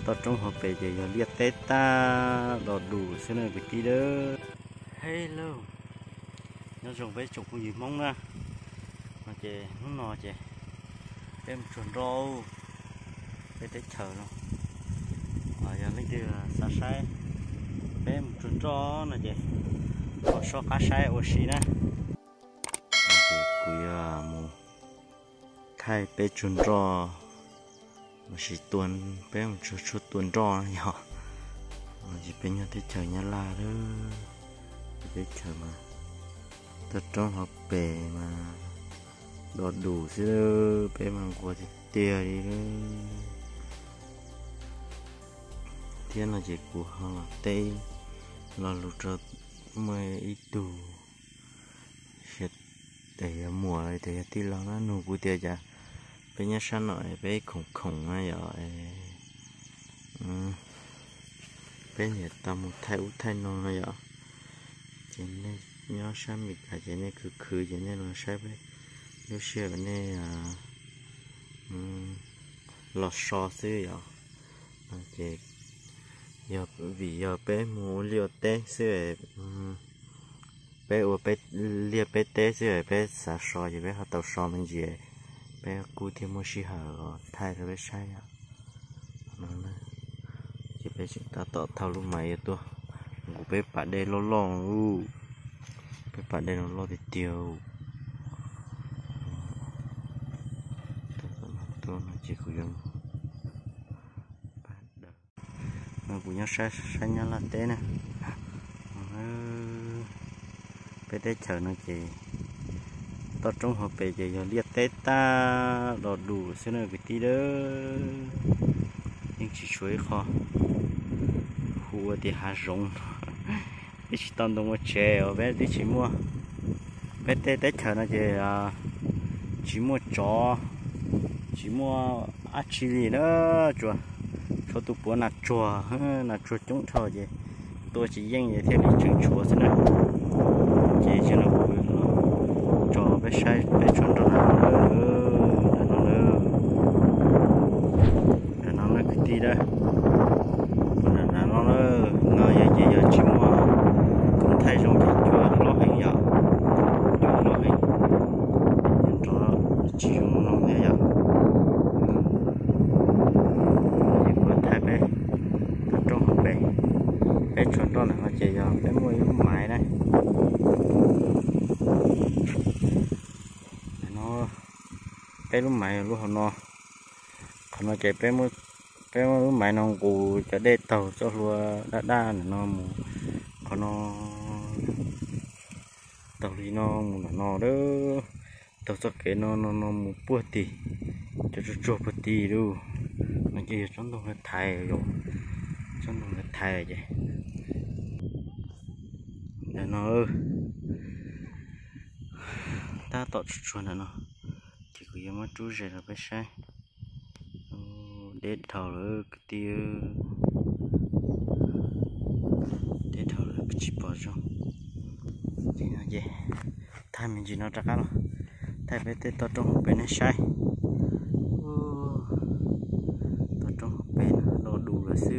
Toj roob hauv pes ces yog liaj teb tag los dus xwb na kwv tij a. Hello, nyob zoo peb tsoom phooj ywg Hmoob na. No ces hnub no ces peb mus tsuag nroj peb teb chaws no. Yog leej twg xav saib peb mus tsuag nroj no ces ho soj qab saib ua si na. Ces kuv yuav mus thaij peb tsuag nroj, los sis tua, peb mus tsuag tshuaj tua nroj no yog. Ces peb nyob teb chaws Nyab Laj lawm, peb teb chaws mas toj roob hauv pes mas los dus xwb, peb mas nquag tiag tiag li lawm. Thiab no ces kuv ho los teb lo lus rau muaj ib tug, tes yog muam los tes yog tij laug na, nug kuv tias cas peb nyob sab no peb khoom khoom na yom, peb niam tau mus thaij ub thaij no no yom. Ces nej nyob sab Amelikas ces nej khwv khwv ces nej los saib peb lub sij hawm nej los so xwb yom. Ces yog vim yog peb mus ua liaj ua teb xwb, peb ua peb liaj peb teb xwb, peb xav so ces peb ho tau so me ntsis, peb kuj thiaj muaj sij hawm los thaij rau peb saib yom. Ces peb tseem tab tom thauj lub mais yuav tuaj nqus peb pas dej loj loj, peb pas dej loj loj tiag tiag. Ces kuv yuav, no kuv nyob sab Nyab Laj teb na. Peb teb chaws no ces toj roob hauv pes ces yog liaj teb tag los dus xwb na kwv tij a. Yeej tsis tshuav ib qho hu ua tias hav zoov, peb tsis tau ntoo ua tsev os, peb twb tsis muaj. Peb tej teb chaws no ces tsis muaj tsov, tsis muaj dab tsi li na, tsuas tshuav tus puav nas tsuag, nas tsuag coob dhau ces tua tsis yeej ces thiaj li tseem tshuav xwb na. Ces tsis no kuv tso peb saib peb tsuag nroj ntawm no na, ntawm no na kwv tij a. Ntawm no na, no yog ces yog tsis muaj, kuv thaij zoo ces cua hlob heev yom, cua hlob heev, nrov tsis zoo mloog thiab yom. Ces kuv thaij peb toj roob hauv pes, peb tsuag nroj ntawm no ces yog peb muaj ib lub maiv na. Ntawm no peb lub maiv lub hauv no, qhov no ces peb muab lub maiv no nqus cov dej taug txoj hlua daj daj ntawm no mus qhov no, taug li no mus ntawm no, taug txoj kev no no no mus puag tim cov tsuag tsuag puag tim lawm. No ces yog tsob ntoo thaiv, tsob ntoo thaiv ces ntawm no tab tom tsuag tsuag ntawm no, ces kuv yuav muab rub ze rau peb saib. Deb dhau lawm kwv tij, deb dhau lawm tsis pom zoo. Ces no ces thaij me ntsis no rov qab los thaij peb tej toj roob hauv pes nej saib. Toj roob hauv pes no los dus lawm xwb.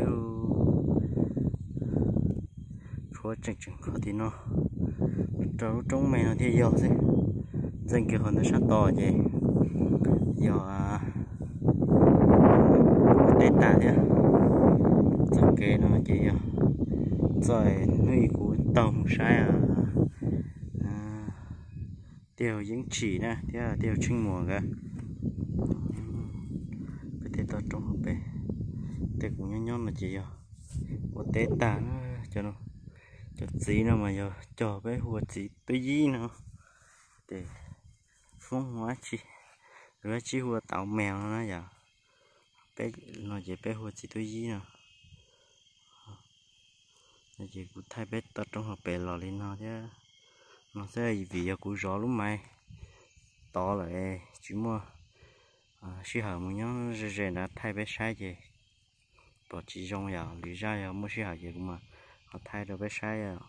Tshuav tseem tseem qhov tim no rau lub roob me no thiaj yog xwb. Ntxeem kiag qhov ntawd sab tod ces yog ua teb tas thiab. Txoj kev no ces yog txoj hnub ib kuv taug mus saib tej hav yeeb tshim na thiab tej hav tsheej muas nkawd. Peb tej toj roob hauv pes, tej kuv nyob nyob no ces yog ua teb tag. Cov txiv no mas yog cog peb hu ua txiv tub yib no, ces Hmoob hu dab tsi, hu dab tsi hu ua tau meos no na yom. Peb no ces peb hu ua txiv tub yib no. Ces kuv thaij peb toj roob hauv pes los li no thiab. No xwb vim yog kuv zov lub maiv tod lawm tsis muaj sij hawm mus nyob ze ze nrad thaij peb saib ces pom tsis zoo yom. Lwm zaj yog muaj sij hawm ces kuv mam ho thaij rau peb saib.